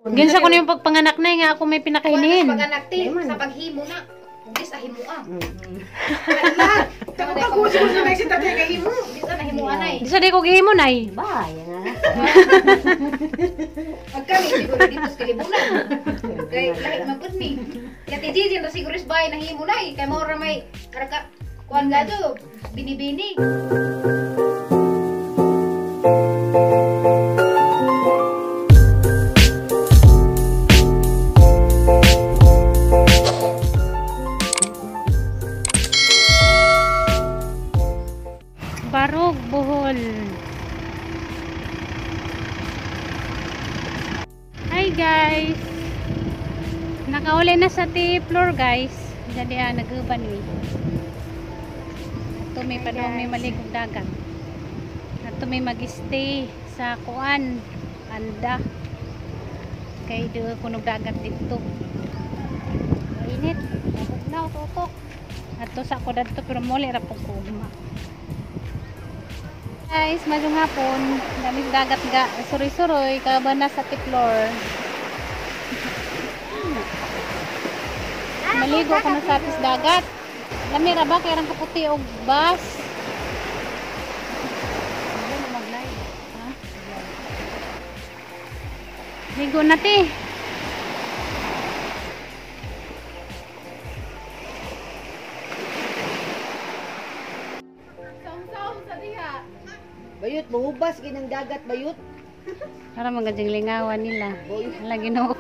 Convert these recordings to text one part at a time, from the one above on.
Ginsa ko na yung pagpanganak na nga ako may pinakahinin. Pag-anak ti, sa paghimo na. Ugis ahimo ah. Ugis ahimo anay. Di sa di ko gihimo nay. Ba, yan nga. Pagkami siguro dito sa kalibunan. Kay lahi man pud ni. Ya ti Gigi ra siguro is bay nahimo nay kay mao ra may karaka kuan gado binibini. Barog, Bohol. Hi guys. Nakauli na sa Tiflor guys. Jadi nag-uban mi. Ato may padong may maligog dagat. Ato may mag-stay sa kuan anda. Kay do kunog dagat dito. Mainit. Bugnaw tutok. Ato sa ko dadto pero muli ra pud ko ugma. Guys, mayong hapon, daming dagat ga, suroy-suroy, kaba na sa Tiflor. Maligo ko na sa atis dagat. Lami ra ba kay rang kaputi og bus. Ha? Ligo na ti. Bayot, mahubas ginang dagat, bayot. Para mga jinglingawan nila. Lagi na ako.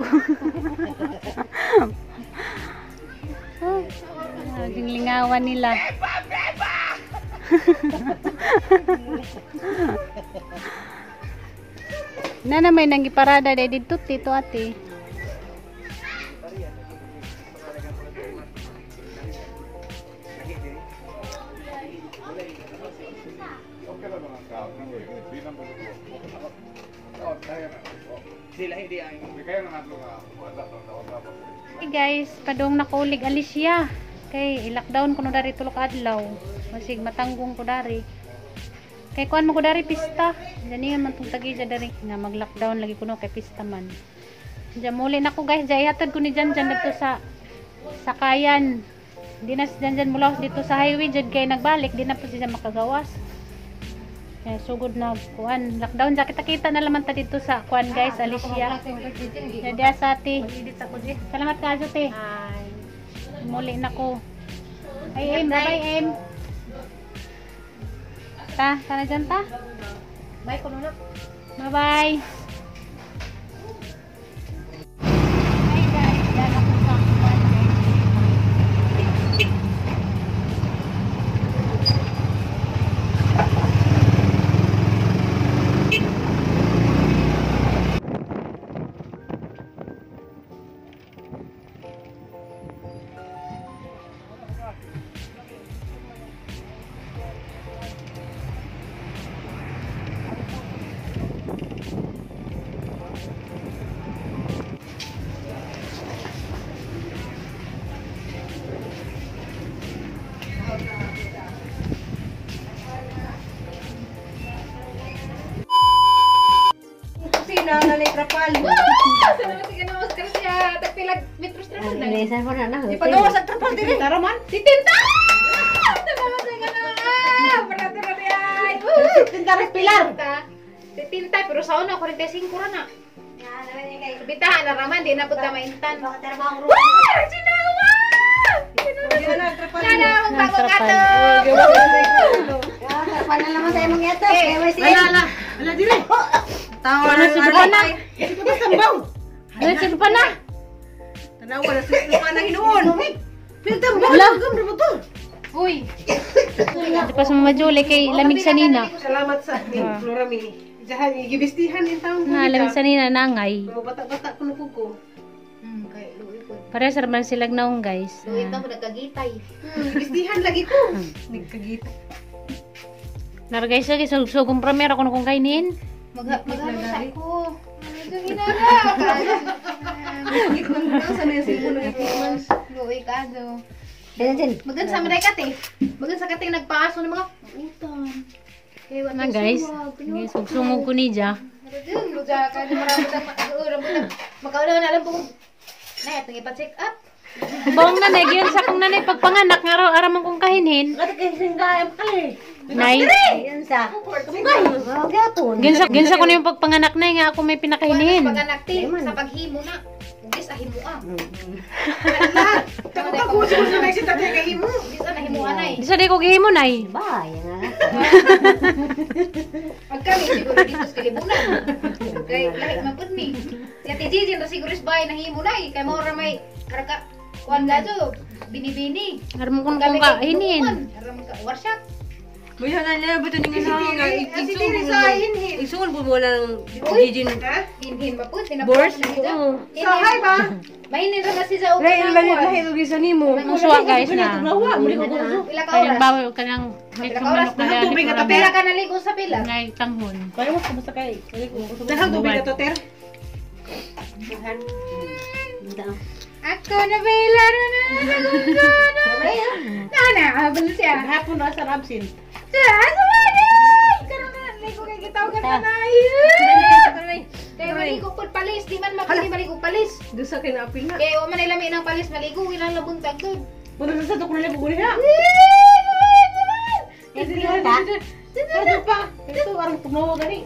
Jinglingawan nila. Nana may nangiparada dahil dito tito ate. Hey guys, padong nakulig Alicia. Kay i-lockdown ko no dari tulo ka adlaw. Masig matanggong ko dari. Kay kuan mo ko dari pista. Dani man tong tagi dari nga mag-lockdown lagi kuno kay pista man. Diyan muli na ko guys, diyan ihatod ko ni Janjan dito sa sakayan. Di na si Janjan mulaos dito sa highway jud kay nagbalik, di na po siya makagawas. Kaya sugod na kuan lockdown ja kita-kita na laman ta dito sa kuan guys, Alicia. Jadi sa ate. Salamat ka te. Muli na ko. Ay em, bye em. Ta, tara dyan ta. Bye kuno na. Bye bye. Hi guys, yan ako sa kuan guys. Ipagawa sa trapal diri. Tara man. Titinta! Salamat sa nga. Parati ay. Tinta res pilar. Titinta pero sa una 45 ra na. Bitahan na raman di na pud ta maintan. Wah! Sinawa! Sana magbago ka to. Trapal na naman sa imong yato. Ala, ala diri. Tawa na si Lupana. Ano si Lupana? Tanawa na si Lupana hinuon. Pintambaw gam ra to. Uy. Di pa sa Mama Julie kay lamig sa nina. Salamat sa Flora Mini. Jahan gibistihan in taon ko. Na lamig sa nina nangay. Bata-bata kuno pud ko. Kay luoy ko. Para sa man silag naong guys. Luoy pa mo nagkagitay. Gibistihan lagi ko. Nagkagitay. Nara guys, lagi sugong premiere ako kung kainin. Maghalo sa ko. Ano Luoy ka do. Magan sa mga kate. Magan sa kate nagpaaso ng mga utang. Na guys, sugsungog ko ni ja. Dun, luja ka marami makauna na lang po. Nay, atong ipa-check up. Bong nanay, giyon sa kong nanay pagpanganak nga araw aram kong kahinhin. Nay, Yan sa. Gapon. ginsa ko na yung pagpanganak nay nga ako may pinakahinhin. Pag-anak ti sa paghimo na. Ugis ahimo ah. Ako siguro na si tatay kay himo. Ugis ah nahimo anay. Di sa di ko gihimo nay. Ba, yan nga. Pagkami siguro dito sa kalibunan. Kay lahi man pud ni. Si Ate Gigi na siguro is bay nahimo nay kay mao ra may karaka kuan gadyo binibini. Aram kong kong kahinhin. Aram ka workshop. Buya na niya ba ito nga nga igsuon po mo lang Gigi. Hinhin ba pud Bors? Oo. Sahay ba? Mahinin ra na si Zao. Lahi lahi lahi og isa nimo. Ang suwa guys na. Pila ka Kanyang oras? bawi o kanyang Pila ka oras? manok na Tubig na Pila ka naligo sa pila? Ngay tanghon. Daghang tubig na to ter. Ako na bela na na na na na habol siya. Hapon na sa absent. Siya sa bagay. Karon na ligo kay gitawag ka na. Kay maligo pud palis, di man mapili maligo palis. Dusa kay naapil na. Kay wa man ilami nang palis maligo, ilang labuntag dud. Puno sa sadok na libo niya. Sadok pa. Ito arang tumawa gani.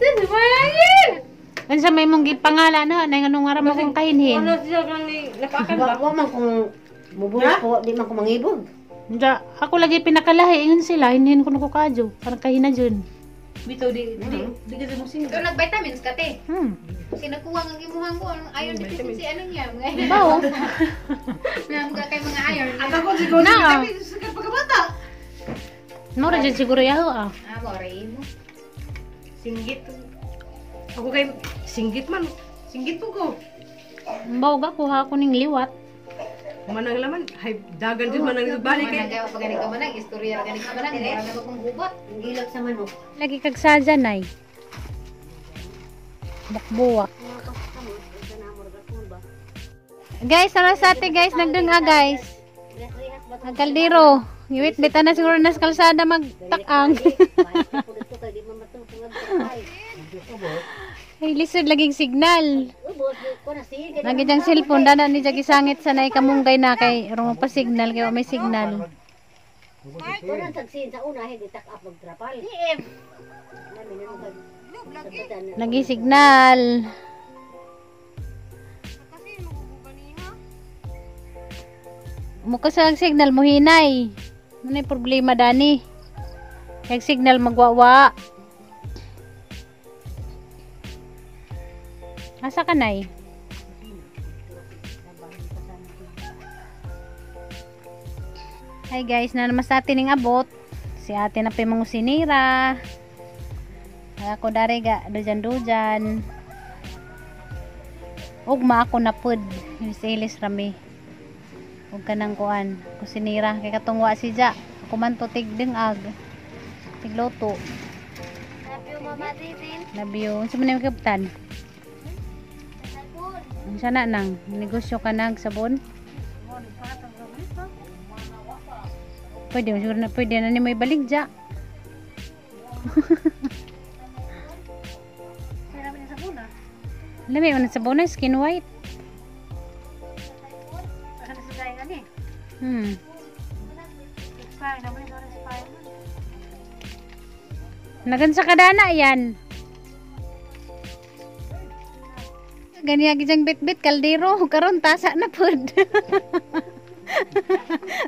Unsa may mong gipangalan na nay nganong aram akong kahinhin. Ano siya kang ni napakan ba? Wa man kung mubulos ko, di man ko mangibog. Unsa ako lagi pinakalahi ingon sila hinhin ko ko kadyo parang kahina jud. Bitaw di di di kasi mo sing. Ikaw nag-vitamins ka te. Sinakuha ang imuhang ko ang iron deficiency ano niya mga Bao. Na mga kay mga iron. At ako siguro Na. sa pagkabata. Mo ra jud siguro yaho ah. Ah, mo ray mo. Singgit. Ako kay singgit man. Singgit po ko. Bao ga kuha ako ning liwat. Manang laman, hay dagan jud manang balik kay. Manang pag gani ka manang istorya ra gani ka manang wala na kong gubat. Gilak sa manok. Lagi kag sadya nay. Bukbuwak. Guys, tara sa ate guys, nagdunga guys. Ang kaldero. Giwit bita na siguro na sa kalsada magtakang. Ay, lisod laging signal. Lagi diyang cellphone, dana ni Jagi sangit sa nay kamunggay na kay rong pa signal kay wa may signal. Lagi signal. Muka sa signal mo hinay. Ano yung problema dani? Kag signal magwawa. Asa ka nay? Hi guys, na naman sa atin ning abot. Si ate na pa yung mga sinira. Ako dari ga dujan-dujan. Ugma ako na pud. Yung silis rami. Ug kanang kuan, kusinira kay katong wa si Ja. Ako man to tig dengag. Tigluto. Love you. Unsa man imong kaptan? Unsa na nang negosyo ka nag sabon? Pwede siguro na pwede na nimo ibalik ja. Lami man sabon na skin white. Nagansa ka dana yan. Ganiya gijang bit-bit kaldero karon tasa na pud.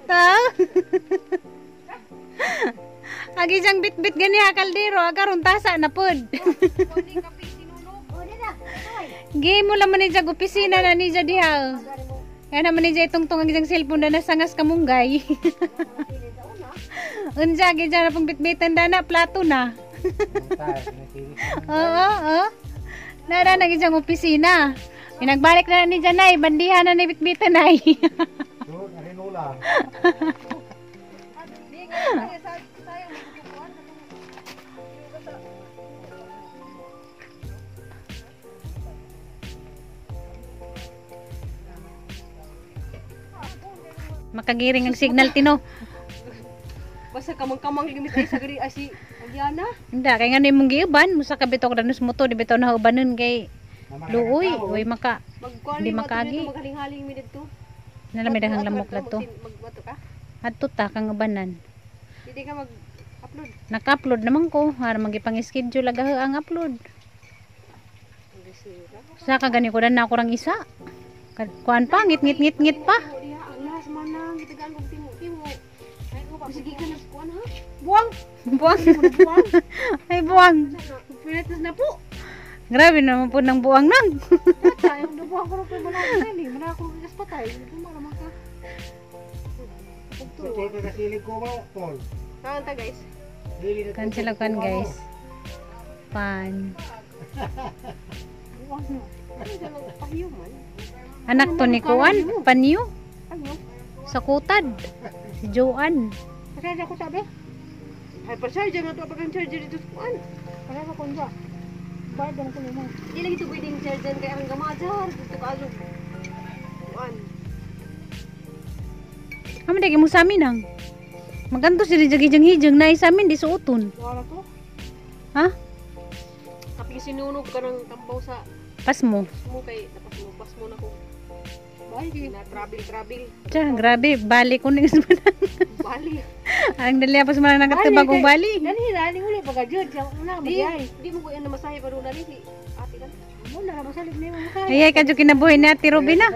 Ta? Agi jang bit-bit ganiya kaldero karon tasa na pud. Gi mo lang man ni jag opisina na ni diha. Kaya naman ni jay tungtong ang isang cellphone na nasangas kamunggay. Unja gid na pong bitbitan dana plato na. Oo, oo. Nara na gid opisina. Pinagbalik na ni Janay, bandihan na ni bitbitan ay. Makagiring ang signal tino. Basta kamang-kamang limit ay sa gari ay si Agiana. Hindi, kay nga imong giuban, musa ka bitaw danos mo to, di bitaw na ubanon kay luoy, uy maka Magkuan Hindi mi makaagi. Maghaling-haling mi didto. Nalamay daghang lamok na to. Magbato ka. Adto ta kang ubanan. Hindi ka mag-upload. Naka-upload naman ko, para magipang-schedule agaha ang upload. Sa ka gani ko na ako rang isa. Kuan pa, ngit ngit ngit ngit pa. Alas manang gitagaan kog timo-timo. Sige ka na kuan ha. Buwang. Buwang. Ay buwang. Pinatas na po. Grabe naman po ng buwang nang. Tayo nabuwang ko rin pa manang ni. Manang ako gigas patay. Tumara man ka. Saan ta guys? Kan sila kan guys. Pan. Anak to ni Kuan, Panyo. Sa kutad. Si Joanne. Pasensya ko sabi. Ay, pasensya na to pag ang charger dito sa kuan. Pasensya ko niya. Bayad lang ko nimo. Di lagi to pwedeng charger kay ang gamajar dito ka alog. Kuan. Amo dagi mo sa amin ang. Maganto sila jagi-jang hijang na sa amin di suoton. Wala to. Ha? Kapag sinunog ka ng tambaw sa Pas mo. mo kay napas mo, pas mo na ko. Bali na travel travel. Tiyan, grabe, bali ko ning Bali. Ang dali pas man nakatibag og bali. Dali dali uli pagka jud sa una Di, magyay. di mo ko yan na masahe pero na si ate kan. Mo na masalig na mo ka. Ay, ay kadyo kinabuhi ni Ate Robina.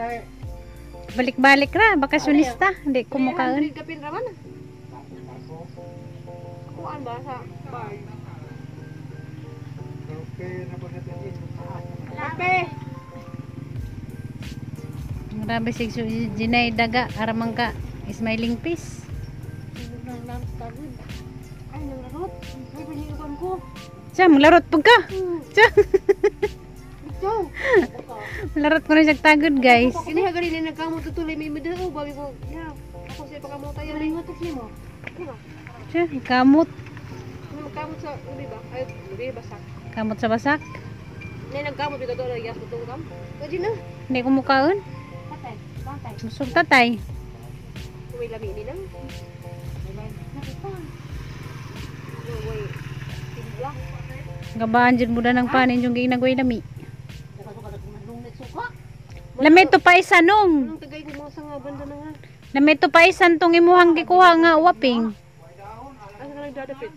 Balik-balik ra, bakasyonista, hindi ko mukaon. 300 kapin raman. Kuan ba sa bar? Kape. Grabe si Jinay daga aramang ka smiling face. Ay, nanglarot. Ay, paniukan ko. Siya, maglarot pag ka. Siya, Ikaw. larot ko na siya tagod, guys. Kini hagari na nagkamot tuloy may medao babi ko. Ya, ako siya pakamot tayo. Malingot si mo. Siya, kamot. Magkamot sa ubi ba? Ay, ubi basak. Kamot sa basak. Nay nagkamot bitaw to gas butong kam. Pwede na. Hindi ko mukaon. Patay, patay. Busog tatay. May lami ni nang. Way. Timbla. Gabaan dyan mo na ng panin yung ginagoy lami. Lami to pa isa nung. Anong tagay ko mga sanga banda na nga. Lami to pa isan tong imuhang gikuha nga waping. Asa ka nagdadapit?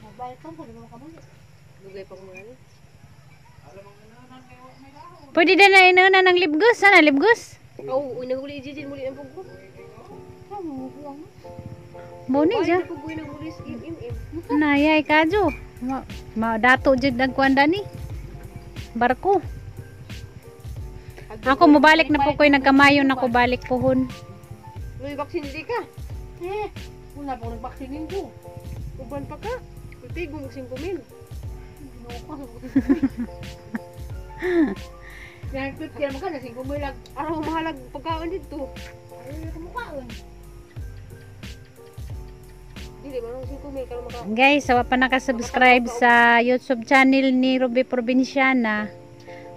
Mobile phone ko di mo kabuli. Dugay pa ko mga ano. Pwede na na inauna ng libgus. Sana libgus? Oh, uy naguli ijijin muli ang pugko. Boni dyan. Pugko naguli im im im. Nayay kadyo. Ma, ma dato jud ang kuan dani. Barko. Ako mobalik na po ko'y nagkamayo na ko balik pohon. May vaccine di ka. Eh, una po nag-vaccine ko. Uban pa ka. Ultigo mo 5,000. Ginoo ko. Yan 50 mo ka na 5 mil lag. Araw mahalag pagkaon dito. Ay, kumukaon. Dili man ang 5,000 karon maka. Guys, sa pa nakasubscribe sa YouTube channel ni Ruby Provinciana.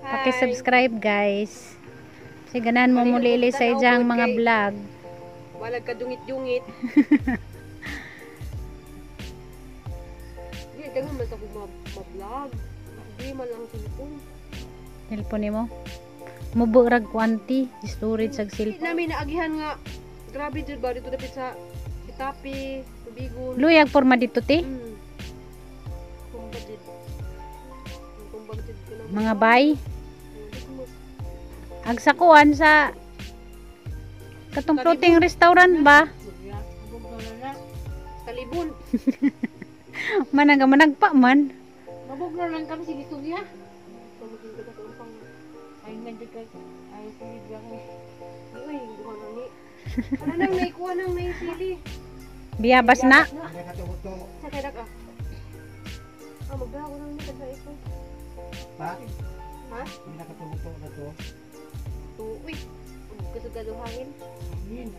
Paki-subscribe guys. Kasi ganahan mo muli ili sa ijang mga vlog. Walag ka dungit-dungit. Di daghan man ta ko ma-vlog. Di man lang cellphone. Telepon mo. Muburag kwanti storage sa Di cellphone. namin naagihan nga grabe jud ba dito dapit sa Itapi, Tubigon. Luyag porma dito te. Kumbag jud. Kumbag jud ko na. Mga bay. Agsakuan sa katong floating restaurant ba? Talibon. Managa managpa man. Mabugno lang kami sige istorya. Pamagin ka sa umpang. Ay nandiyan ka. Ay sige kami. Uy, duha na ni. Ano nang naikuha nang naisili? Biyabas na. Sa kaya ka. Ah, magbago nang ni sa iko. Pa? Ha? May nakatumuto na to. Uy, kusog hangin.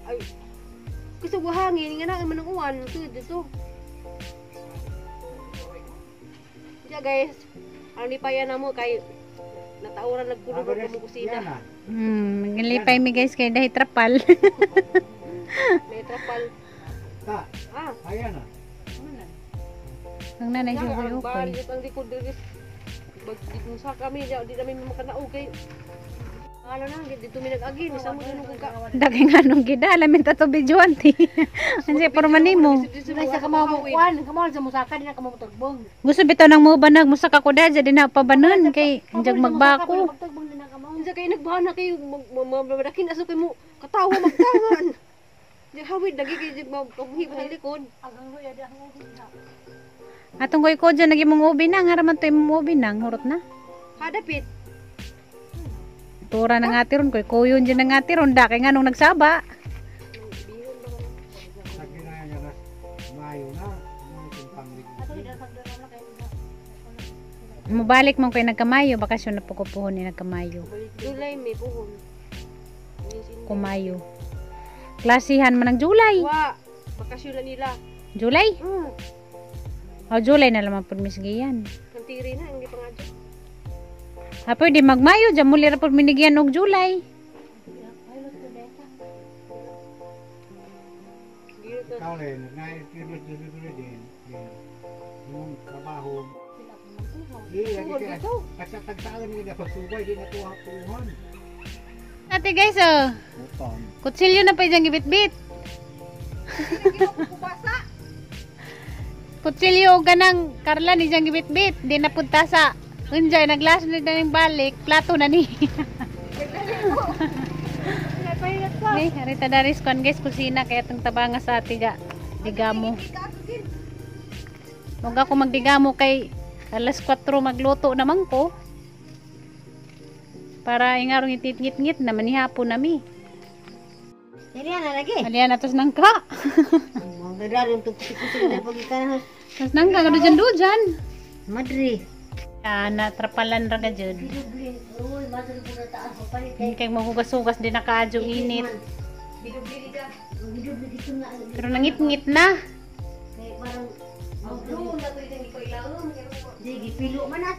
Ay. Kusog hangin nga na man ang uwan to dito. Ya guys, ang lipayan na mo kay natauran nagkulog ang kusina. Maglipay mi guys kay dahil trapal. May trapal. Ta, Ah, kaya na. Ang nanay Ang siya bali ukoy. ang likod diri. Bagdit mo sa kami, di namin makanaog kay. Ano na, dito mi nag-agi, sa mo nung ka. Dagay nga nung gida, lamin ta to videoan ti. Anse porma nimo. Ay sa kamaw mo kuan, kamaw sa musaka di na kamaw tagbong. Gusto bitaw nang mo banag musaka ko dad di na pabanon kay anjag magbako. Tagbong di na kamaw. Unsa kay nagbana kay madakin aso kay mo katawa magtangan. Di hawid lagi kay magkabuhi pa sa likod. Agang luya di ang ubi na. Atong koy ko dyan naging mong ubi na, nga raman to imong ubi na, ang hurot na. Hadapit. Tura na nga tiron, koy kuyon dyan na nga tiron, da kay nga nung nagsaba. Bihon ba ka? Sa ginaya niya nas, mayo na. Ano itong panglig? Ato di pagdala na kay. Mubalik man koy nagkamayo, bakasyon na po ko puhon ni nagkamayo. July may puhon. Kumayo. Klasihan man ang July. Wa, bakasyon na nila. July? Mm, O July na lamang po misgiyan. kantiri na hindi pa nga dyan. Ha pwede magmayo, dyan muli ra po minigyan og July. Dito Ikaw rin, naitinod din. Din. Yung trabaho. Di, lagi Tuhod kaya. dito. Tagsa-tagsaan nila pagsubay, di na tuha puhon. Ate guys, oh, Butong. kutsilyo na pa dyan gibit-bit. Kutsilyo og ganang Carla ni dyan gibit-bit, di na punta sa Unjay, naglas na din yung balik, plato na ni. Eh, arita daris kuan guys, kusina kaya itong tabanga sa tiga digamo. Huwag ako magdigamo kay alas 4 magluto naman ko. Para ingarong ititngit-ngit na manihapon nami. Dili na lagi. Aliyan atos nangka. Mga gano'n tugkusik-kusik na pagikanas. Tapos nangka kado dyan do dyan. Madre. Ah, natrapalan ra ka dyan. Bidubli. Uy, madre po na taas. Papalit kay. Kay maghugas-hugas din nakaadyo init. Bidubli dito nga. Pero nangit-ngit na. Kay parang. Di, gipilo man na.